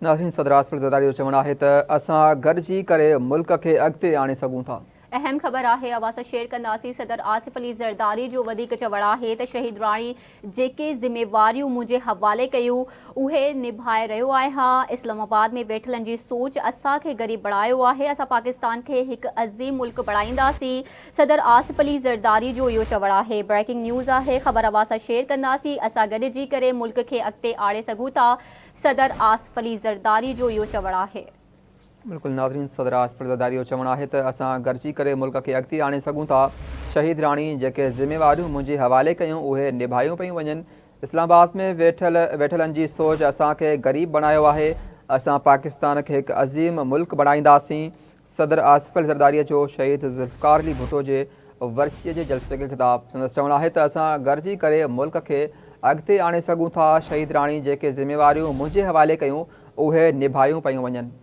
ناظرين صدر آصف علي زرداري جو چوڻ آهي ته اسان گڏجي ڪري ملڪ کي اڳتي آڻي سگهون ٿا. اهم خبر آهي اوهان سان شيئر ڪنداسين صدر آصف علي زرداري جو وڌيڪ چوڻ آهي ته شهيد راڻي جيڪي ذميواريون منهنجي حوالي ڪيون اهي نڀائي رهيو آهيان اسلام آباد ۾ ويٺلن جي سوچ اسان کي غريب بڻايو آهي اسان پاڪستان کي هڪ عظيم ملڪ بڻائينداسين صدر آصف علي زرداري جو اهو چوڻ آهي. بريڪنگ نيوز آهي خبر اوهان سان شيئر ڪنداسين اسان گڏجي ڪري ملڪ کي اڳتي آڻي سگهون ٿا صدر آصف علي زرداري جو اهو چوڻ آهي. بلڪل ناظرين صدر آصف علي زرداري جو چوڻ آهي ته اسان گڏجي ڪري ملڪ کي اڳتي آڻي سگهون ٿا شهيد راڻي جيڪي ذميواريون منهنجي حوالي ڪيون اهي نڀايون پيون وڃن اسلام آباد ۾ ويٺل ويٺلن جي سوچ اسان کي غريب بڻايو آهي اسان پاڪستان کي هڪ عظيم ملڪ بڻائينداسين صدر آصف علي زرداري جو شهيد ذوالفقار علي ڀٽو جي ورسيء جي جلسي کي خطاب، سندس چوڻ آهي ته اسان گڏجي ڪري ملڪ کي اڳتي آڻي سگهون ٿا، شهيد راڻي جيڪي ذميواريون منهنجي حوالي ڪيون اهي نڀايون پيون وڃن.